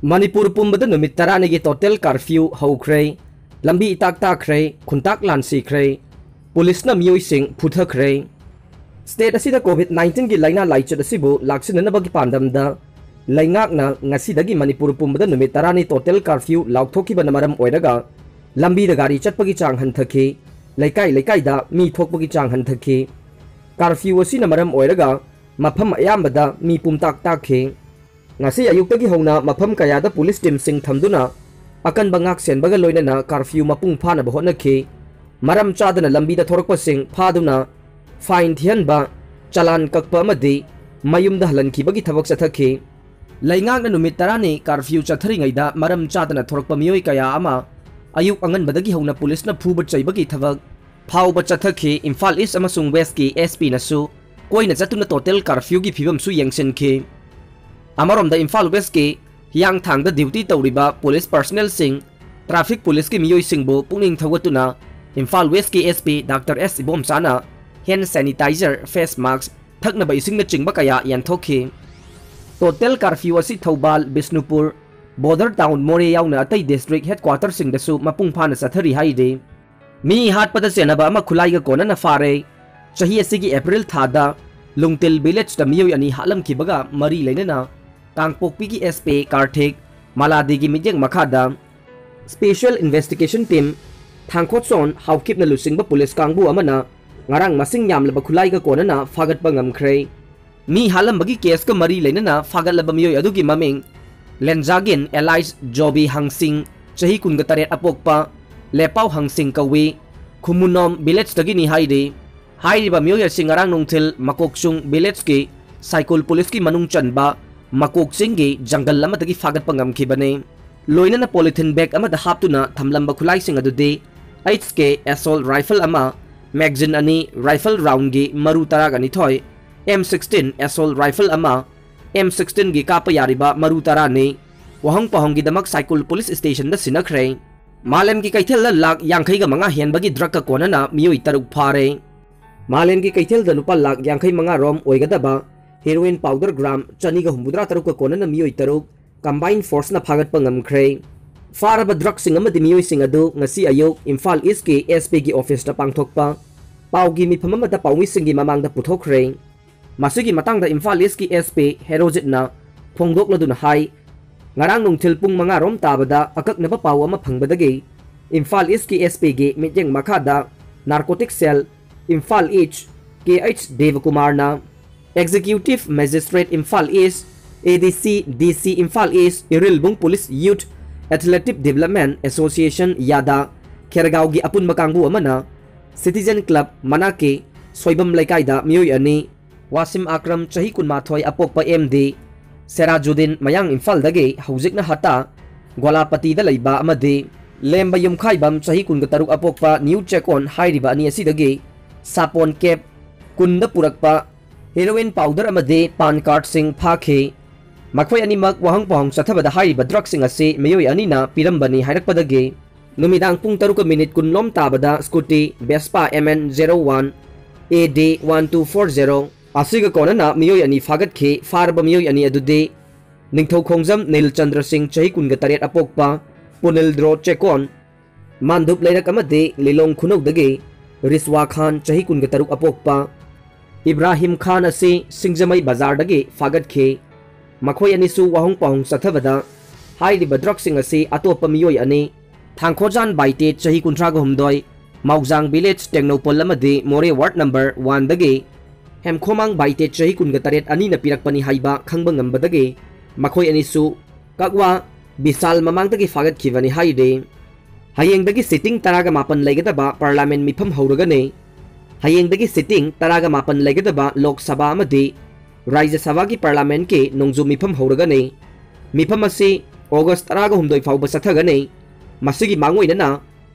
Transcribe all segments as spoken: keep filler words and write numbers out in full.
ꯃꯅꯤꯄꯨꯔ ꯄꯨꯝꯕꯗ ꯅꯨꯃꯤꯠ ꯇꯔꯥꯅꯤꯒꯤ total curfew ꯍꯧꯈ꯭ꯔꯦ꯫ ꯂꯝꯕꯤ ꯏꯇꯥꯛ ꯇꯥꯛꯈ꯭ꯔꯦ, ꯈꯨꯟꯇꯥꯛ ꯂꯥꯟ ꯁꯤꯈ꯭ꯔꯦ꯫ ꯄꯨꯂꯤꯁꯅ ꯃꯤꯑꯣꯏꯁꯤꯡ ꯐꯨꯊꯈ꯭ꯔꯦ꯫ State ꯑꯁꯤꯗ COVID nineteenꯒꯤ ꯂꯥꯏꯅꯥ ꯂꯥꯏꯆꯠ ꯑꯁꯤꯕꯨ ꯂꯥꯛꯁꯤꯟꯅꯅꯕꯒꯤ ꯄꯥꯟꯗꯝꯗ ꯂꯩꯉꯥꯛꯅ ꯉꯁꯤꯗꯒꯤ ꯃꯅꯤꯄꯨꯔ ꯄꯨꯝꯕꯗ ꯅꯨꯃꯤꯠ ꯇꯔꯥꯅꯤ total curfew ꯂꯥꯎꯊꯣꯛꯈꯤꯕꯅ ꯃꯔꯝ ꯑꯣꯏꯔꯒ ꯂꯝꯕꯤꯗ ꯒꯥꯔꯤ ꯆꯠꯄꯒꯤ ꯆꯥꯡ ꯍꯟꯊꯈꯤ꯫ ꯂꯩꯀꯥꯏ ꯂꯩꯀꯥꯏꯗ ꯃꯤ ꯊꯣꯛꯄꯒꯤ ꯆꯥꯡ ꯍꯟꯊꯈꯤ꯫ Curfew ꯑꯁꯤꯅ ꯃꯔꯝ ꯑꯣꯏꯔꯒ ꯃꯐꯝ ꯑꯌꯥꯝꯕꯗ ꯃꯤ ꯄꯨꯝꯇꯥꯛ ꯇꯥꯛꯈꯤ꯫ ꯉꯁꯤ ꯑꯌꯨꯛꯇꯒꯤ ꯍꯧꯅ ꯃꯐꯝ ꯀꯌꯥꯗ ꯄꯨꯂꯤꯁ teamꯁꯤꯡ ꯊꯝꯗꯨꯅ ꯑꯀꯟꯕ ꯉꯥꯛ ꯁꯦꯟꯕꯒ ꯂꯣꯏꯅꯅ curfew ꯃꯄꯨꯡ ꯐꯥꯅꯕ ꯍꯣꯠꯅꯈꯤ꯫ ꯃꯔꯝ ꯆꯥꯗꯅ ꯂꯝꯕꯤꯗ ꯊꯣꯔꯛꯄꯁꯤꯡ ꯐꯥꯗꯨꯅ fine ꯊꯤꯍꯟꯕ, ꯆꯂꯥꯟ ꯀꯛꯄ ꯑꯃꯗꯤ ꯃꯌꯨꯝꯗ ꯍꯜꯍꯟꯈꯤꯕꯒꯤ ꯊꯕꯛ ꯆꯠꯊꯈꯤ꯫ ꯂꯩꯉꯥꯛꯅ ꯅꯨꯃꯤꯠ ꯇꯔꯥꯅꯤ curfew ꯆꯠꯊꯔꯤꯉꯩꯗ ꯃꯔꯝ ꯆꯥꯗꯅ ꯊꯣꯔꯛꯄ ꯃꯤꯑꯣꯏ ꯀꯌꯥ ꯑꯃ ꯑꯌꯨꯛ ꯑꯉꯟꯕꯗꯒꯤ ꯍꯧꯅ ꯄꯨꯂꯤꯁꯅ ꯐꯨꯕ ꯆꯩꯕꯒꯤ ꯊꯕꯛ ꯐꯥꯎꯕ ꯆꯠꯊꯈꯤ꯫ ꯏꯝꯐꯥꯜ East ꯑꯃꯁꯨꯡ Westꯀꯤ SPꯅꯁꯨ ꯀꯣꯏꯅ ꯆꯠꯇꯨꯅ total curfewꯒꯤ ꯐꯤꯕꯝꯁꯨ ꯌꯦꯡꯁꯤꯟꯈꯤ꯫ ꯑꯃꯔꯣꯝꯗ ꯏꯝꯐꯥꯜ Westꯀꯤ ꯍꯤꯌꯥꯡꯊꯥꯡꯗ duty ꯇꯧꯔꯤꯕ ꯄꯨꯂꯤꯁ personnelꯁꯤꯡ, traffic ꯄꯨꯂꯤꯁꯀꯤ ꯃꯤꯑꯣꯏꯁꯤꯡꯕꯨ ꯄꯨꯛꯅꯤꯡ ꯊꯧꯒꯠꯇꯨꯅ Imphal Westꯀꯤ SP Doctor S ꯏꯕꯣꯝꯆꯥꯅ hand sanitizer, face mask, ꯊꯛꯅꯕ ꯏꯁꯤꯡꯅꯆꯤꯡꯕ ꯀꯌꯥ ꯌꯦꯟꯊꯣꯛꯈꯤ꯫ Total curfew ꯑꯁꯤ ꯊꯧꯕꯥꯜ, ꯕꯤꯁꯅꯨꯄꯨꯔ, border town ꯃꯣꯔꯦ ꯌꯥꯎꯅ ꯑꯇꯩ district headquarterꯁꯤꯡꯗꯁꯨ ꯃꯄꯨꯡ ꯐꯥꯅ ꯆꯠꯊꯔꯤ ꯍꯥꯏꯔꯤ꯫ ꯃꯤ ꯍꯥꯠꯄꯗ ꯆꯦꯟꯅꯕ ꯑꯃ ꯈꯨꯠꯂꯥꯏꯒ ꯀꯣꯟꯅꯅ ꯐꯥꯔꯦ꯫ ꯆꯍꯤ ꯑꯁꯤꯒꯤ April ꯊꯥꯗ ꯂꯨꯡꯇꯤꯜ villageꯇ ꯃꯤꯑꯣꯏ ꯑꯅꯤ ꯍꯥꯠꯂꯝꯈꯤꯕꯒ ꯃꯔꯤ ꯂꯩꯅꯅ ꯀꯥꯡꯄꯣꯛꯄꯤꯒꯤ SP ꯀꯥꯔꯊꯤꯛ ꯃꯂꯥꯗꯤꯒꯤ ꯃꯤꯠꯌꯦꯡ ꯃꯈꯥꯗ Special Investigation Team ꯊꯥꯡꯈꯣꯠꯁꯣꯟ ꯍꯥꯎꯀꯤꯞꯅ ꯂꯨꯆꯤꯡꯕ ꯄꯨꯂꯤꯁ ꯀꯥꯡꯕꯨ ꯑꯃꯅ ꯉꯔꯥꯡ ꯃꯁꯤꯡ ꯌꯥꯝꯂꯕ ꯈꯨꯠꯂꯥꯏꯒ ꯀꯣꯟꯅꯅ ꯐꯥꯒꯠꯄ ꯉꯝꯈ꯭ꯔꯦ꯫ ꯃꯤ ꯍꯥꯠꯂꯝꯕꯒꯤ caseꯀ ꯃꯔꯤ ꯂꯩꯅꯅ ꯐꯥꯒꯠꯂꯕ ꯃꯤꯑꯣꯏ ꯑꯗꯨꯒꯤ ꯃꯃꯤꯡ ꯂꯦꯟꯖꯥꯒꯤꯟ alias ꯖꯣꯕꯤ ꯍꯪꯁꯤꯡ, ꯆꯍꯤ ꯀꯨꯟꯒ ꯇꯔꯦꯠ ꯑꯄꯣꯛꯄ, ꯂꯦꯄꯥꯎ ꯍꯪꯁꯤꯡ ꯀꯧꯏ, ꯈꯨꯃꯨꯅꯣꯝ villageꯇꯒꯤꯅꯤ ꯍꯥꯏꯔꯤ꯫ ꯍꯥꯏꯔꯤꯕ ꯃꯤꯑꯣꯏ ꯑꯁꯤ ꯉꯔꯥꯡ ꯅꯨꯡꯊꯤꯜ ꯃꯀꯣꯛꯆꯨꯡ villageꯀꯤ ꯁꯥꯏꯀꯨꯜ ꯄꯨꯂꯤꯁꯀꯤ ꯃꯅꯨꯡ ꯆꯟꯕ ꯃꯀꯣꯛ ꯆꯤꯡꯒꯤ ꯖꯪꯒꯜ ꯑꯃꯗꯒꯤ ꯐꯥꯒꯠꯄ ꯉꯝꯈꯤꯕꯅꯤ꯫ ꯂꯣꯏꯅꯅ polythene bag ꯑꯃꯗ ꯍꯥꯞꯇꯨꯅ ꯊꯝꯂꯝꯕ ꯈꯨꯠꯂꯥꯏꯁꯤꯡ ꯑꯗꯨꯗꯤ HK assault rifle ꯑꯃ, magazine ꯑꯅꯤ, rifle roundꯒꯤ ꯃꯔꯨ ꯇꯔꯥꯒ ꯅꯤꯊꯣꯏ, M sixteen assault rifle ꯑꯃ, M sixteenꯒꯤ ꯀꯥꯞꯄ ꯌꯥꯔꯤꯕ ꯃꯔꯨ ꯇꯔꯥꯅꯤ꯫ ꯋꯥꯍꯪ ꯄꯥꯎꯍꯪꯒꯤꯗꯃꯛ ꯁꯥꯏꯀꯨꯜ ꯄꯨꯂꯤꯁ stationꯗ ꯁꯤꯟꯅꯈ꯭ꯔꯦ꯫ ꯃꯥꯂꯦꯝꯒꯤ ꯀꯩꯊꯦꯜꯗ ꯂꯥꯈ ꯌꯥꯡꯈꯩꯒ ꯃꯉꯥ ꯍꯦꯟꯕꯒꯤ drugꯀ ꯀꯣꯟꯅꯅ ꯃꯤꯑꯣꯏ ꯇꯔꯨꯛ ꯐꯥꯔꯦ꯫ ꯃꯥꯂꯦꯝꯒꯤ ꯀꯩꯊꯦꯜꯗ ꯂꯨꯄꯥ ꯂꯥꯈ ꯌꯥꯡꯈꯩ ꯃꯉꯥ ꯔꯣꯝ ꯑꯣꯏꯒꯗꯕ heroin powder gram ꯆꯅꯤꯒ ꯍꯨꯝꯐꯨꯇꯔꯥ ꯇꯔꯨꯛꯀ ꯀꯣꯟꯅꯅ ꯃꯤꯑꯣꯏ ꯇꯔꯨꯛ, Combined Forceꯅ ꯐꯥꯒꯠꯄ ꯉꯝꯈ꯭ꯔꯦ꯫ ꯐꯥꯔꯕ ꯗ꯭ꯔꯒꯁꯤꯡ ꯑꯃꯗꯤ ꯃꯤꯑꯣꯏꯁꯤꯡ ꯑꯗꯨ ꯉꯁꯤ ꯑꯌꯨꯛ ꯏꯝꯐꯥꯜ ꯏꯁꯀꯤ ꯑꯦꯁ ꯄꯤꯒꯤ ꯑꯣꯐꯤꯁꯇ ꯄꯥꯡꯊꯣꯛꯄ ꯄꯥꯎꯒꯤ ꯃꯤꯐꯝ ꯑꯃꯗ ꯄꯥꯎꯃꯤꯁꯤꯡꯒꯤ ꯃꯃꯥꯡꯗ ꯄꯨꯊꯣꯛꯈ꯭ꯔꯦ꯫ ꯃꯁꯤꯒꯤ ꯃꯇꯥꯡꯗ ꯏꯝꯐꯥꯜ ꯏꯁꯀꯤ ꯑꯦꯁ ꯄꯤ ꯍꯦꯔꯣꯖꯤꯠꯅ ꯐꯣꯡꯗꯣꯛꯂꯗꯨꯅ ꯍꯥꯏ, ꯉꯔꯥꯡ ꯅꯨꯡꯊꯤꯜ ꯄꯨꯡ ꯃꯉꯥ ꯔꯣꯝ ꯇꯥꯕꯗ ꯑꯀꯛꯅꯕ ꯄꯥꯎ ꯑꯃ ꯐꯪꯕꯗꯒꯤ ꯏꯝꯐꯥꯜ ꯏꯁꯀꯤ ꯑꯦꯁ ꯄꯤꯒꯤ ꯃꯤꯠꯌꯦꯡ ꯃꯈꯥꯗ narcotic cell Imphal east K H ꯗꯦꯕꯀꯨꯃꯥꯔꯅ, executive magistrate Imphal east, A D C, D C Imphal east, Irilbung police youth athletic development association ꯌꯥꯗꯥ, ꯈꯦꯔꯒꯥꯎꯒꯤ ꯑꯄꯨꯟꯕ ꯀꯥꯡꯕꯨ ꯑꯃꯅ ꯁꯤꯇꯤꯖꯟ ꯀ꯭ꯂꯕ ꯃꯅꯥꯛꯀꯤ ꯁꯣꯏꯕꯝ ꯂꯩꯀꯥꯏꯗ ꯃꯤꯑꯣꯏ ꯑꯅꯤ, ꯋꯥꯁꯤꯝ ꯑꯀ꯭ꯔꯝ ꯆꯍꯤ ꯀꯨꯟꯃꯥꯊꯣꯏ ꯑꯄꯣꯛꯄ ꯑꯦꯝ ꯗꯤ, ꯁꯦꯔꯥꯖꯨꯗꯤꯟ ꯃꯌꯥꯡ ꯏꯝꯐꯥꯜꯗꯒꯤ ꯍꯧꯖꯤꯛꯅ ꯍꯇꯥ ꯒꯣꯂꯥꯄꯇꯤꯗ ꯂꯩꯕ ꯑꯃꯗꯤ ꯂꯦꯝꯕ ꯌꯨꯝꯈꯥꯏꯕꯝ ꯆꯍꯤ ꯀꯨꯟꯒ ꯇꯔꯨꯛ ꯑꯄꯣꯛꯄ ꯅ꯭ꯌꯨ ꯆꯦꯀꯣꯟ ꯍꯥꯏꯔꯤꯕ ꯑꯅꯤ ꯑꯁꯤꯗꯒꯤ ꯁꯥꯄꯣꯟ ꯀꯦꯞ ꯀꯨꯟꯗ ꯄꯨꯔꯛꯄ ꯍꯦꯔꯣꯏꯟ ꯄꯥꯎꯗꯔ ꯑꯃꯗꯤ ꯄꯥꯟ ꯀꯥꯔꯗꯁꯤꯡ ꯐꯥꯈꯤ꯫ ꯃꯈꯣꯏ ꯑꯅꯤꯃꯛ ꯋꯥꯍꯪ ꯄꯥꯎꯍꯪ ꯆꯠꯊꯕꯗ ꯍꯥꯏꯔꯤꯕ ꯗ꯭ꯔꯒꯁꯤꯡ ꯑꯁꯤ ꯃꯤꯑꯣꯏ ꯑꯅꯤꯅ ꯄꯤꯔꯝꯕꯅꯤ ꯍꯥꯏꯔꯛꯄꯗꯒꯤ ꯅꯨꯃꯤꯗꯥꯡ ꯄꯨꯡ ꯇꯔꯨꯛꯀ ꯃꯤꯅꯤꯠ ꯀꯨꯟ ꯂꯣꯝ ꯇꯥꯕꯗ scooty Vespa M N zero one A D one two four zero ꯑꯁꯤꯒ ꯀꯣꯟꯅꯅ ꯃꯤꯑꯣꯏ ꯑꯅꯤ ꯐꯥꯒꯠꯈꯤ꯫ ꯐꯥꯔꯕ ꯃꯤꯑꯣꯏ ꯑꯅꯤ ꯑꯗꯨꯗꯤ ꯅꯤꯡꯊꯧꯈꯣꯡꯖꯝ ꯅꯤꯜꯆꯟꯗ꯭ꯔ ꯁꯤꯡ ꯆꯍꯤ ꯀꯨꯟꯒ ꯇꯔꯦꯠ ꯑꯄꯣꯛꯄ, ꯄꯨꯅꯤꯜꯗ꯭ꯔꯣ ꯆꯦꯀꯣꯟ ꯃꯥꯟꯗꯨꯞ ꯂꯩꯔꯛ ꯑꯃꯗꯤ ꯂꯤꯂꯣꯡ ꯈꯨꯅꯧꯗꯒꯤ ꯔꯤꯁꯋꯥ ꯈꯥꯟ ꯆꯍꯤ ꯀꯨꯟꯒ ꯇꯔꯨꯛ ꯑꯄꯣꯛꯄ, ꯏꯕ꯭ꯔꯥꯍꯤꯝ ꯈꯥꯟ ꯑꯁꯤ ꯁꯤꯡꯖꯃꯩ ꯕꯖꯥꯔꯗꯒꯤ ꯐꯥꯒꯠꯈꯤ꯫ ꯃꯈꯣꯏ ꯑꯅꯤꯁꯨ ꯋꯥꯍꯪ ꯄꯥꯎꯍꯪ ꯆꯠꯊꯕꯗ ꯍꯥꯏꯔꯤꯕ ꯗ꯭ꯔꯒꯁꯤꯡ ꯑꯁꯤ ꯑꯇꯣꯞꯄ ꯃꯤꯑꯣꯏ ꯑꯅꯤ, ꯊꯥꯡꯈꯣꯖꯥꯟ ꯕꯥꯏꯇꯦ ꯆꯍꯤ ꯀꯨꯟꯊ꯭ꯔꯥꯒ ꯍꯨꯝꯗꯣꯏ, ꯃꯥꯎꯖꯥꯡ ꯚꯤꯂꯦꯖ ꯇꯦꯡꯅꯧꯄꯜ ꯑꯃꯗꯤ ꯃꯣꯔꯦ ꯋꯥꯔꯗ ꯅꯝꯕꯔ ꯋꯥꯟꯗꯒꯤ ꯍꯦꯝꯈꯣꯃꯥꯡ ꯕꯥꯏꯇꯦ ꯆꯍꯤ ꯀꯨꯟꯒ ꯇꯔꯦꯠ ꯑꯅꯤꯅ ꯄꯤꯔꯛꯄꯅꯤ ꯍꯥꯏꯕ ꯈꯪꯕ ꯉꯝꯕꯗꯒꯤ ꯃꯈꯣꯏ ꯑꯅꯤꯁꯨ ꯀꯛꯋꯥ ꯕꯤꯁꯥꯜ ꯃꯃꯥꯡꯗꯒꯤ ꯐꯥꯒꯠꯈꯤꯕꯅꯤ ꯍꯥꯏꯔꯤ꯫ ꯍꯌꯦꯡꯗꯒꯤ ꯁꯤꯇꯤꯡ ꯇꯔꯥꯒ ꯃꯥꯄꯟ ꯂꯩꯒꯗꯕ ꯄꯥꯔꯂꯥꯃꯦꯟ ꯃꯤꯐꯝ ꯍꯧꯔꯒꯅꯤ꯫ ꯍꯌꯦꯡꯗꯒꯤ ꯁꯤꯇꯤꯡ ꯇꯔꯥꯒ ꯃꯥꯄꯟ ꯂꯩꯒꯗꯕ ꯂꯣꯛ ꯁꯚꯥ ꯑꯃꯗꯤ ꯔꯥꯖ꯭ꯌ ꯁꯚꯥꯒꯤ ꯄꯥꯔꯂꯥꯃꯦꯟꯀꯤ ꯅꯣꯡꯖꯨ ꯃꯤꯐꯝ ꯍꯧꯔꯒꯅꯤ꯫ ꯃꯤꯐꯝ ꯑꯁꯤ ꯑꯣꯒꯁ ꯇꯔꯥꯒ ꯍꯨꯝꯗꯣꯏ ꯐꯥꯎꯕ ꯆꯠꯊꯒꯅꯤ꯫ ꯃꯁꯤꯒꯤ ꯃꯥꯡꯑꯣꯏꯅꯅ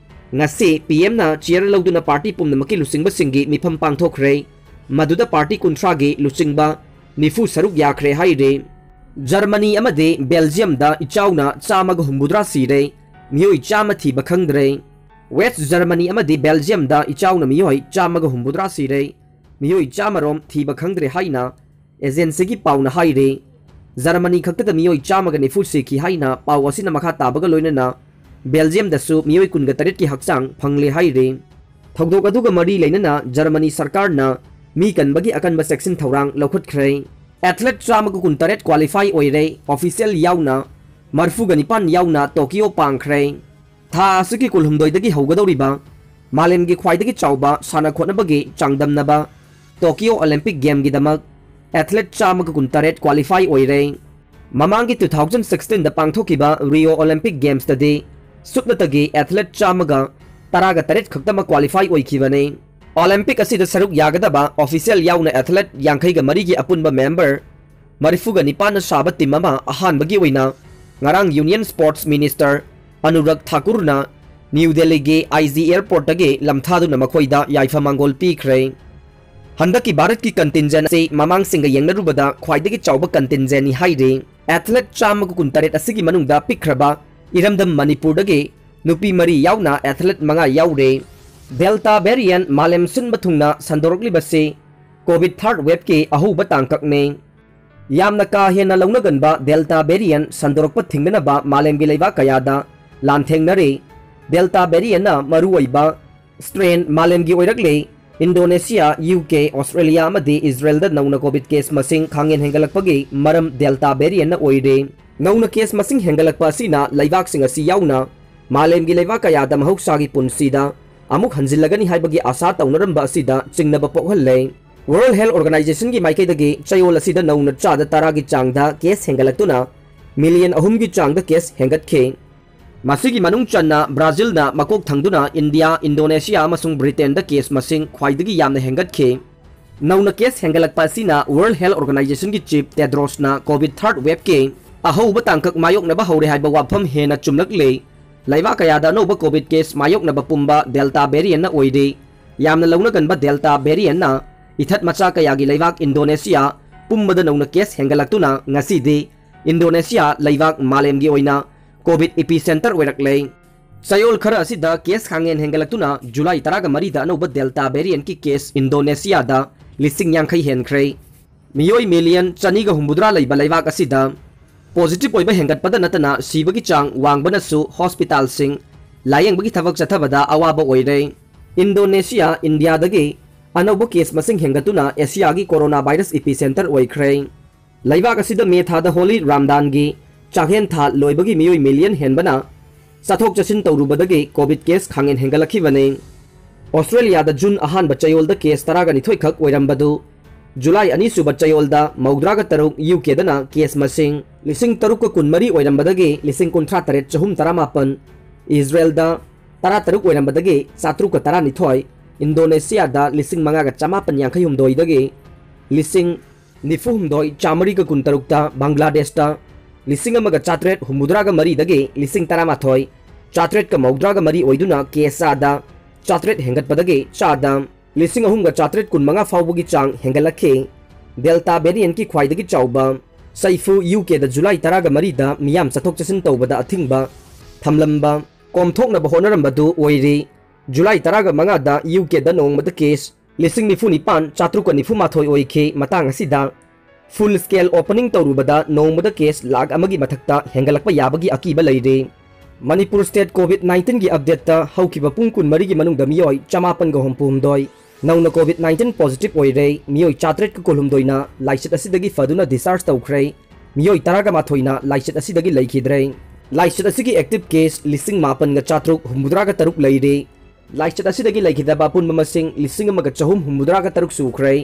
ꯉꯁꯤ ꯄꯤ ꯑꯦꯝꯅ ꯆꯤꯌꯔ ꯂꯧꯗꯨꯅ ꯄꯥꯔꯇꯤ ꯄꯨꯝꯅꯃꯛꯀꯤ ꯂꯨꯆꯤꯡꯕꯁꯤꯡꯒꯤ ꯃꯤꯐꯝ ꯄꯥꯡꯊꯣꯛꯈ꯭ꯔꯦ꯫ ꯃꯗꯨꯗ ꯄꯥꯔꯇꯤ ꯀꯨꯟꯊ꯭ꯔꯥꯒꯤ ꯂꯨꯆꯤꯡꯕ ꯅꯤꯐꯨ ꯁꯔꯨꯛ ꯌꯥꯈ꯭ꯔꯦ ꯍꯥꯏꯔꯤ꯫ ꯖꯔꯃꯅꯤ ꯑꯃꯗꯤ ꯕꯦꯜꯖꯤꯌꯝꯗ ꯏꯆꯥꯎꯅ ꯆꯥꯝꯃꯒ ꯍꯨꯝꯐꯨꯇꯔꯥ ꯁꯤꯔꯦ, ꯃꯤꯑꯣꯏ ꯆꯥꯝꯃ ꯊꯤꯕ ꯈꯪꯗ꯭ꯔꯦ꯫ ꯋꯦꯁ ꯖꯔꯃꯅꯤ ꯑꯃꯗꯤ ꯕꯦꯜꯖꯤꯌꯝꯗ ꯏꯆꯥꯎꯅ ꯃꯤꯑꯣꯏ ꯆꯥꯝꯃꯒ ꯍꯨꯝꯐꯨꯇꯔꯥ ꯁꯤꯔꯦ, ꯃꯤꯑꯣꯏ ꯆꯥꯝꯃ ꯔꯣꯝ ꯊꯤꯕ ꯈꯪꯗ꯭ꯔꯦ ꯍꯥꯏꯅ ꯑꯦꯖꯦꯟꯁꯤꯒꯤ ꯄꯥꯎꯅ ꯍꯥꯏꯔꯤ꯫ ꯖꯔꯃꯅꯤ ꯈꯛꯇꯗ ꯃꯤꯑꯣꯏ ꯆꯥꯝꯃꯒ ꯅꯤꯐꯨ ꯁꯤꯈꯤ ꯍꯥꯏꯅ ꯄꯥꯎ ꯑꯁꯤꯅ ꯃꯈꯥ ꯇꯥꯕꯒ ꯂꯣꯏꯅꯅ ꯕꯦꯜꯖꯤꯌꯝꯗꯁꯨ ꯃꯤꯑꯣꯏ ꯀꯨꯟꯒ ꯇꯔꯦꯠꯀꯤ ꯍꯛꯆꯥꯡ ꯐꯪꯂꯦ ꯍꯥꯏꯔꯤ꯫ ꯊꯧꯗꯣꯛ ꯑꯗꯨꯒ ꯃꯔꯤ ꯂꯩꯅꯅ ꯖꯔꯃꯅꯤ ꯁꯔꯀꯥꯔꯅ ꯃꯤ ꯀꯟꯕꯒꯤ ꯑꯀꯟꯕ ꯆꯦꯛꯁꯤꯟ ꯊꯧꯔꯥꯡ ꯂꯧꯈꯠꯈ꯭ꯔꯦ꯫ ꯑꯦꯊꯂꯦꯠ ꯆꯥꯝꯃꯒ ꯀꯨꯟꯇꯔꯦꯠ ꯀ꯭ꯋꯥꯂꯤꯐꯥꯏ ꯑꯣꯏꯔꯦ, ꯑꯣꯐꯤꯁꯤꯌꯦꯜ ꯌꯥꯎꯅ ꯃꯔꯤꯐꯨꯒ ꯅꯤꯄꯥꯟ ꯌꯥꯎꯅ ꯇꯣꯀꯤꯌꯣ ꯄꯥꯡꯈ꯭ꯔꯦ꯫ ꯊꯥ ꯑꯁꯤꯒꯤ ꯀꯨꯟꯍꯨꯝꯗꯣꯏꯗꯒꯤ ꯍꯧꯒꯗꯧꯔꯤꯕ ꯃꯥꯂꯦꯝꯒꯤ ꯈ꯭ꯋꯥꯏꯗꯒꯤ ꯆꯥꯎꯕ ꯁꯥꯟꯅ ꯈꯣꯠꯅꯕꯒꯤ ꯆꯥꯡꯗꯝꯅꯕ ꯇꯣꯀꯤꯌꯣ ꯑꯣꯂꯤꯝꯄꯤꯛ ꯒꯦꯝꯒꯤꯗꯃꯛ ꯑꯦꯊꯂꯦꯠ ꯆꯥꯝꯃꯒ ꯀꯨꯟꯇꯔꯦꯠ ꯀ꯭ꯋꯥꯂꯤꯐꯥꯏ ꯑꯣꯏꯔꯦ꯫ ꯃꯃꯥꯡꯒꯤ two thousand sixteenꯗ ꯄꯥꯡꯊꯣꯛꯈꯤꯕ ꯔꯤꯑꯣ ꯑꯣꯂꯤꯝꯄꯤꯛ ꯒꯦꯝꯁꯇꯗꯤ ꯁꯨꯞꯅꯇꯒꯤ ꯑꯦꯊꯂꯦꯠ ꯆꯥꯝꯃꯒ ꯇꯔꯥꯒ ꯇꯔꯦꯠ ꯈꯛꯇꯃꯛ ꯀ꯭ꯋꯥꯂꯤꯐꯥꯏ ꯑꯣꯏꯈꯤꯕꯅꯤ꯫ ꯑꯣꯂꯤꯝꯄꯤꯛ ꯑꯁꯤꯗ ꯁꯔꯨꯛ ꯌꯥꯒꯗꯕ ꯑꯣꯐꯤꯁꯤꯌꯦꯜ ꯌꯥꯎꯅ ꯑꯦꯊꯂꯦꯠ ꯌꯥꯡꯈꯩꯒ ꯃꯔꯤꯒꯤ ꯑꯄꯨꯟꯕ ꯃꯦꯝꯕꯔ ꯃꯔꯤꯐꯨꯒ ꯅꯤꯄꯥꯟꯅ ꯁꯥꯕ ꯇꯤꯝ ꯑꯃ ꯑꯍꯥꯟꯕꯒꯤ ꯑꯣꯏꯅ ꯉꯔꯥꯡ union sports minister Anurag ꯊꯥꯀꯨꯔꯅ new ꯗꯦꯜꯂꯤꯒꯤ ꯑꯥꯏ ꯖꯤ ꯑꯦꯌꯔꯄꯣꯔꯠꯇꯒꯤ ꯂꯝꯊꯥꯗꯨꯅ ꯃꯈꯣꯏꯗ ꯌꯥꯏꯐ ꯃꯥꯡꯒꯣꯜ ꯄꯤꯈ꯭ꯔꯦ꯫ ꯍꯟꯗꯛꯀꯤ ꯚꯥꯔꯠꯀꯤ ꯀꯟꯇꯤꯟꯖꯦꯟ ꯑꯁꯤ ꯃꯃꯥꯡꯁꯤꯡꯒ ꯌꯦꯡꯅꯔꯨꯕꯗ ꯈ꯭ꯋꯥꯏꯗꯒꯤ ꯆꯥꯎꯕ ꯀꯟꯇꯤꯟꯖꯦꯟꯅꯤ ꯍꯥꯏꯔꯤ꯫ ꯑꯦꯊꯂꯦꯠ ꯆꯥꯝꯃꯒ ꯀꯨꯟꯇꯔꯦꯠ ꯑꯁꯤꯒꯤ ꯃꯅꯨꯡꯗ ꯄꯤꯛꯈ꯭ꯔꯕ ꯏꯔꯝꯗꯝ ꯃꯅꯤꯄꯨꯔꯗꯒꯤ ꯅꯨꯄꯤ ꯃꯔꯤ ꯌꯥꯎꯅ ꯑꯦꯊꯂꯦꯠ ꯃꯉꯥ ꯌꯥꯎꯔꯦ꯫ ꯗꯦꯜꯇꯥ ꯚꯦꯔꯤꯌꯟ ꯃꯥꯂꯦꯝ ꯁꯤꯟꯕ ꯊꯨꯡꯅ ꯁꯟꯗꯣꯔꯛꯂꯤꯕꯁꯤ ꯀꯣꯚꯤꯗ ꯊꯥꯔꯗ ꯋꯦꯕꯀꯤ ꯑꯍꯧꯕ ꯇꯥꯡꯀꯛꯅꯤ꯫ ꯌꯥꯝꯅ ꯀꯥ ꯍꯦꯟꯅ ꯂꯧꯅꯒꯟꯕ ꯗꯦꯜꯇꯥ ꯚꯦꯔꯤꯌꯟ ꯁꯟꯗꯣꯔꯛꯄ ꯊꯤꯡꯅꯅꯕ ꯃꯥꯂꯦꯝꯒꯤ ꯂꯩꯕꯥꯛ ꯀꯌꯥꯗ ꯂꯥꯟꯊꯦꯡꯅꯔꯤ꯫ ꯗꯦꯜꯇꯥ ꯚꯦꯔꯤꯌꯟꯅ ꯃꯔꯨꯑꯣꯏꯕ ꯁ꯭ꯇ꯭ꯔꯦꯟ ꯃꯥꯂꯦꯝꯒꯤ ꯑꯣꯏꯔꯛꯂꯦ꯫ ꯏꯟꯗꯣꯅꯦꯁꯤꯌꯥ, ꯌꯨ ꯀꯦ, ꯑꯣꯁꯇ꯭ꯔꯦꯂꯤꯌꯥ ꯑꯃꯗꯤ ꯏꯖꯔꯦꯜꯗ ꯅꯧꯅ ꯀꯣꯚꯤꯗ ꯀꯦꯁ ꯃꯁꯤꯡ ꯈꯥꯡꯍꯦꯟ ꯍꯦꯟꯒꯠꯂꯛꯄꯒꯤ ꯃꯔꯝ ꯗꯦꯜꯇꯥ ꯚꯦꯔꯤꯌꯟꯅ ꯑꯣꯏꯔꯦ꯫ ꯅꯧꯅ ꯀꯦꯁ ꯃꯁꯤꯡ ꯍꯦꯟꯒꯠꯂꯛꯄ ꯑꯁꯤꯅ ꯂꯩꯕꯥꯛꯁꯤꯡ ꯑꯁꯤ ꯌꯥꯎꯅ ꯃꯥꯂꯦꯝꯒꯤ ꯂꯩꯕꯥꯛ ꯀꯌꯥꯗ ꯃꯍꯧꯁꯥꯒꯤ ꯄꯨꯟꯁꯤꯗ ꯑꯃꯨꯛ ꯍꯟꯖꯤꯜꯂꯒꯅꯤ ꯍꯥꯏꯕꯒꯤ ꯑꯥꯁꯥ ꯇꯧꯅꯔꯝꯕ ꯑꯁꯤꯗ ꯆꯤꯡꯅꯕ ꯄꯣꯛꯍꯜꯂꯦ꯫ ꯋꯥꯔꯜꯗ ꯍꯦꯜꯊ ꯑꯣꯔꯒꯅꯥꯏꯖꯦꯁꯟꯒꯤ ꯃꯥꯏꯀꯩꯗꯒꯤ ꯆꯌꯣꯜ ꯑꯁꯤꯗ ꯅꯧꯅ ꯆꯥꯗ ꯇꯔꯥꯒꯤ ꯆꯥꯡꯗ ꯀꯦꯁ ꯍꯦꯟꯒꯠꯂꯛꯇꯨꯅ ꯃꯤꯂꯤꯌꯟ ꯑꯍꯨꯝꯒꯤ ꯆꯥꯡꯗ ꯀꯦꯁ ꯍꯦꯟꯒꯠꯈꯤ꯫ ꯃꯁꯤꯒꯤ ꯃꯅꯨꯡ ꯆꯟꯅ ꯕ꯭ꯔꯥꯖꯤꯜꯅ ꯃꯀꯣꯛ ꯊꯪꯗꯨꯅ ꯏꯟꯗꯤꯌꯥ, ꯏꯟꯗꯣꯅꯦꯁꯤꯌꯥ ꯑꯃꯁꯨꯡ ꯕ꯭ꯔꯤꯇꯦꯟꯗ ꯀꯦꯁ ꯃꯁꯤꯡ ꯈ꯭ꯋꯥꯏꯗꯒꯤ ꯌꯥꯝꯅ ꯍꯦꯟꯒꯠꯈꯤ꯫ ꯅꯧꯅ ꯀꯦꯁ ꯍꯦꯟꯒꯠꯂꯛꯄ ꯑꯁꯤꯅ ꯋꯥꯔꯜꯗ ꯍꯦꯜꯊ ꯑꯣꯔꯒꯅꯥꯏꯖꯦꯁꯟꯒꯤ ꯆꯤꯐ ꯇꯦꯗ꯭ꯔꯣꯁꯅ ꯀꯣꯚꯤꯗ ꯊꯥꯔꯗ ꯋꯦꯕꯀꯤ ꯑꯍꯧꯕ ꯇꯥꯡꯀꯛ ꯃꯥꯌꯣꯛꯅꯕ ꯍꯧꯔꯦ ꯍꯥꯏꯕ ꯋꯥꯐꯝ ꯍꯦꯟꯅ ꯆꯨꯝꯂꯛꯂꯦ꯫ ꯂꯩꯕꯥꯛ ꯀꯌꯥꯗ ꯑꯅꯧꯕ ꯀꯣꯚꯤꯗ ꯀꯦꯁ ꯃꯥꯌꯣꯛꯅꯕ ꯄꯨꯝꯕ ꯗꯦꯜꯇꯥ ꯚꯦꯔꯤꯌꯟꯅ ꯑꯣꯏꯔꯤ꯫ ꯌꯥꯝꯅ ꯂꯧꯅꯒꯟꯕ ꯗꯦꯜꯇꯥ ꯚꯦꯔꯤꯌꯟꯅ ꯏꯊꯠ ꯃꯆꯥ ꯀꯌꯥꯒꯤ ꯂꯩꯕꯥꯛ ꯏꯟꯗꯣꯅꯦꯁꯤꯌꯥ ꯄꯨꯝꯕꯗ ꯅꯧꯅ ꯀꯦꯁ ꯍꯦꯟꯒꯠꯂꯛꯇꯨꯅ ꯉꯁꯤꯗꯤ ꯏꯟꯗꯣꯅꯦꯁꯤꯌꯥ ꯂꯩꯕꯥꯛ ꯃꯥꯂꯦꯝꯒꯤ ꯑꯣꯏꯅ ꯀꯣꯚꯤꯗ ꯏꯄꯤꯁꯦꯟꯇꯔ ꯑꯣꯏꯔꯛꯂꯦ꯫ ꯆꯌꯣꯜ ꯈꯔ ꯑꯁꯤꯗ ꯀꯦꯁ ꯈꯥꯡꯍꯦꯟ ꯍꯦꯟꯒꯠꯂꯛꯇꯨꯅ ꯖꯨꯂꯥꯏ ꯇꯔꯥꯒ ꯃꯔꯤꯗ ꯑꯅꯧꯕ ꯗꯦꯜꯇꯥ ꯚꯦꯔꯤꯌꯟꯀꯤ ꯀꯦꯁ ꯏꯟꯗꯣꯅꯦꯁꯤꯌꯥꯗ ꯂꯤꯁꯤꯡ ꯌꯥꯡꯈꯩ ꯍꯦꯟꯈ꯭ꯔꯦ꯫ ꯃꯤꯑꯣꯏ ꯃꯤꯂꯤꯌꯟ ꯆꯅꯤꯒ ꯍꯨꯝꯐꯨꯇꯔꯥ ꯂꯩꯕ ꯂꯩꯕꯥꯛ ꯑꯁꯤꯗ ꯄꯣꯖꯤꯇꯤꯚ ꯑꯣꯏꯕ ꯍꯦꯟꯒꯠꯄꯗ ꯅꯠꯇꯅ ꯁꯤꯕꯒꯤ ꯆꯥꯡ ꯋꯥꯡꯕꯅꯁꯨ ꯍꯣꯁꯄꯤꯇꯥꯜꯁꯤꯡ ꯂꯥꯌꯦꯡꯕꯒꯤ ꯊꯕꯛ ꯆꯠꯊꯕꯗ ꯑꯋꯥꯕ ꯑꯣꯏꯔꯦ꯫ ꯏꯟꯗꯣꯅꯦꯁꯤꯌꯥ ꯏꯟꯗꯤꯌꯥꯗꯒꯤ ꯑꯅꯧꯕ ꯀꯦꯁ ꯃꯁꯤꯡ ꯍꯦꯟꯒꯠꯇꯨꯅ ꯑꯦꯁꯤꯌꯥꯒꯤ ꯀꯣꯔꯣꯅꯥ ꯚꯥꯏꯔꯁ ꯏꯄꯤꯁꯦꯟꯇꯔ ꯑꯣꯏꯈ꯭ꯔꯦ꯫ ꯂꯩꯕꯥꯛ ꯑꯁꯤꯗ ꯃꯦ ꯊꯥꯗ ꯍꯣꯂꯤ ꯔꯥꯝꯗꯥꯟꯒꯤ ꯆꯥꯛꯍꯦꯟ ꯊꯥ ꯂꯣꯏꯕꯒꯤ ꯃꯤꯑꯣꯏ ꯃꯤꯂꯤꯌꯟ ꯍꯦꯟꯕꯅ ꯆꯠꯊꯣꯛ ꯆꯠꯁꯤꯟ ꯇꯧꯔꯨꯕꯗꯒꯤ ꯀꯣꯚꯤꯗ ꯀꯦꯁ ꯈꯥꯡꯍꯦꯟ ꯍꯦꯟꯒꯠꯂꯛꯈꯤꯕꯅꯤ꯫ ꯑꯣꯁꯇ꯭ꯔꯦꯂꯤꯌꯥꯗ ꯖꯨꯟ ꯑꯍꯥꯟꯕ ꯆꯌꯣꯜꯗ ꯀꯦꯁ ꯇꯔꯥꯒ ꯅꯤꯊꯣꯏ ꯈꯛ ꯑꯣꯏꯔꯝꯕꯗꯨ ꯖꯨꯂꯥꯏ ꯑꯅꯤꯁꯨꯕ ꯆꯌꯣꯜꯗ ꯃꯧꯗ꯭ꯔꯥꯒ ꯇꯔꯨꯛ, ꯌꯨ ꯀꯦꯗꯅ ꯀꯦꯁ ꯃꯁꯤꯡ ꯂꯤꯁꯤꯡ ꯇꯔꯨꯛꯀ ꯀꯨꯟꯃꯔꯤ ꯑꯣꯏꯔꯝꯕꯗꯒꯤ ꯂꯤꯁꯤꯡ ꯀꯨꯟꯊ꯭ꯔꯥ ꯇꯔꯦꯠ ꯆꯍꯨꯝ ꯇꯔꯥꯃꯥꯄꯟ, ꯏꯖꯔꯦꯜꯗ ꯇꯔꯥꯇꯔꯨꯛ ꯑꯣꯏꯔꯝꯕꯗꯒꯤ ꯆꯥꯇ꯭ꯔꯨꯛꯀ ꯇꯔꯥꯅꯤꯊꯣꯏ, ꯏꯟꯗꯣꯅꯦꯁꯤꯌꯥꯗ ꯂꯤꯁꯤꯡ ꯃꯉꯥꯒ ꯆꯃꯥꯄꯟ ꯌꯥꯡꯈꯩ ꯍꯨꯝꯗꯣꯏꯗꯒꯤ ꯂꯤꯁꯤꯡ ꯅꯤꯐꯨ ꯍꯨꯝꯗꯣꯏ ꯆꯥꯃꯔꯤꯒ ꯀꯨꯟꯇꯔꯨꯛꯇ, ꯕꯪꯒ꯭ꯂꯥꯗꯦꯁꯇ ꯂꯤꯁꯤꯡ ꯑꯃꯒ ꯆꯥꯇ꯭ꯔꯦꯠ ꯍꯨꯝꯐꯨꯇꯔꯥꯒ ꯃꯔꯤꯗꯒꯤ ꯂꯤꯁꯤꯡ ꯇꯔꯥꯃꯥꯊꯣꯏ ꯆꯥꯇ꯭ꯔꯦꯠꯀ ꯃꯧꯗ꯭ꯔꯥꯒ ꯃꯔꯤ ꯑꯣꯏꯗꯨꯅ ꯀꯦꯁ ꯆꯥꯗ ꯆꯥꯇ꯭ꯔꯦꯠ ꯍꯦꯟꯒꯠꯄꯗꯒꯤ ꯆꯥꯗ ꯂꯤꯁꯤꯡ ꯑꯍꯨꯝꯒ ꯆꯥꯇ꯭ꯔꯦꯠ ꯀꯨꯟꯃꯉꯥ ꯐꯥꯎꯕꯒꯤ ꯆꯥꯡ ꯍꯦꯟꯒꯠꯂꯛꯈꯤ꯫ ꯗꯦꯜꯇꯥ ꯚꯦꯔꯤꯌꯟꯠꯀꯤ ꯈ꯭ꯋꯥꯏꯗꯒꯤ ꯆꯥꯎꯕ ꯁꯩꯐꯨ ꯌꯨ ꯀꯦꯗ ꯖꯨꯂꯥꯏ ꯇꯔꯥꯒ ꯃꯔꯤꯗ ꯃꯤꯌꯥꯝ ꯆꯠꯊꯣꯛ ꯆꯠꯁꯤꯟ ꯇꯧꯕꯗ ꯑꯊꯤꯡꯕ ꯊꯝꯂꯝꯕ ꯀꯣꯝꯊꯣꯛꯅꯕ ꯍꯣꯠꯅꯔꯝꯕꯗꯨ ꯑꯣꯏꯔꯤ꯫ ꯖꯨꯂꯥꯏ ꯇꯔꯥꯒ ꯃꯉꯥꯗ ꯌꯨ ꯀꯦꯗ ꯅꯣꯡꯃꯗ ꯀꯦꯁ ꯂꯤꯁꯤꯡ ꯅꯤꯐꯨ ꯅꯤꯄꯥꯟ ꯆꯥꯇ꯭ꯔꯨꯛꯀ ꯅꯤꯐꯨ ꯃꯥꯊꯣꯏ ꯑꯣꯏꯈꯤ꯫ ꯃꯇꯥꯡ ꯑꯁꯤꯗ ꯐꯨꯜ ꯁ꯭ꯀꯦꯜ ꯑꯣꯄꯅꯤꯡ ꯇꯧꯔꯨꯕꯗ ꯅꯣꯡꯃꯗ ꯀꯦꯁ ꯂꯥꯈ ꯑꯃꯒꯤ ꯃꯊꯛꯇ ꯍꯦꯟꯒꯠꯂꯛꯄ ꯌꯥꯕꯒꯤ ꯑꯀꯤꯕ ꯂꯩꯔꯤ꯫ ꯃꯅꯤꯄꯨꯔ ꯁ꯭ꯇꯦꯠ ꯀꯣꯚꯤꯗ ꯅꯥꯏꯟꯇꯤꯟꯒꯤ ꯑꯞꯗꯦꯠꯇ ꯍꯧꯈꯤꯕ ꯄꯨꯡ ꯀꯨꯟꯃꯔꯤꯒꯤ ꯃꯅꯨꯡꯗ ꯃꯤꯑꯣꯏ ꯆꯃꯥꯄꯟꯒ ꯍꯨꯝꯐꯨ ꯍꯨꯝꯗꯣꯏ ꯅꯧꯅ ꯀꯣꯚꯤꯗ ꯅꯥꯏꯟꯇꯤꯟ ꯄꯣꯖꯤꯇꯤꯚ ꯑꯣꯏꯔꯦ꯫ ꯃꯤꯑꯣꯏ ꯆꯥꯇ꯭ꯔꯦꯠꯀ ꯀꯨꯟꯍꯨꯝꯗꯣꯏꯅ ꯂꯥꯏꯆꯠ ꯑꯁꯤꯗꯒꯤ ꯐꯗꯨꯅ ꯗꯤꯁꯆꯥꯔꯖ ꯇꯧꯈ꯭ꯔꯦ꯫ ꯃꯤꯑꯣꯏ ꯇꯔꯥꯒ ꯃꯥꯊꯣꯏꯅ ꯂꯥꯏꯆꯠ ꯑꯁꯤꯗꯒꯤ ꯂꯩꯈꯤꯗ꯭ꯔꯦ꯫ ꯂꯥꯏꯆꯠ ꯑꯁꯤꯒꯤ ꯑꯦꯛꯇꯤꯚ ꯀꯦꯁ ꯂꯤꯁꯤꯡ ꯃꯥꯄꯟꯒ ꯆꯥꯇ꯭ꯔꯨꯛ ꯍꯨꯝꯐꯨꯇꯔꯥꯒ ꯇꯔꯨꯛ ꯂꯩꯔꯦ꯫ ꯂꯥꯏꯆꯠ ꯑꯁꯤꯗꯒꯤ ꯂꯩꯈꯤꯗꯕ ꯑꯄꯨꯟꯕ ꯃꯁꯤꯡ ꯂꯤꯁꯤꯡ ꯑꯃꯒ ꯆꯍꯨꯝ ꯍꯨꯝꯐꯨꯇꯔꯥꯒ ꯇꯔꯨꯛ ꯁꯨꯈ꯭ꯔꯦ꯫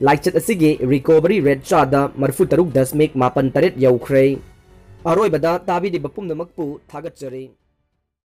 ꯂꯥꯏꯆꯠ ꯑꯁꯤꯒꯤ ꯔꯤꯀꯣꯚꯔꯤ ꯔꯦꯠ ꯆꯥꯗ ꯃꯔꯤꯐꯨ ꯇꯔꯨꯛ ꯗꯁꯃꯤꯛ ꯃꯥꯄꯟ ꯇꯔꯦꯠ ꯌꯧꯈ꯭ꯔꯦ꯫ ꯑꯔꯣꯏꯕꯗ ꯇꯥꯕꯤꯔꯤꯕ ꯄꯨꯝꯅꯃꯛꯄꯨ ꯊꯥꯒꯠꯆꯔꯤ꯫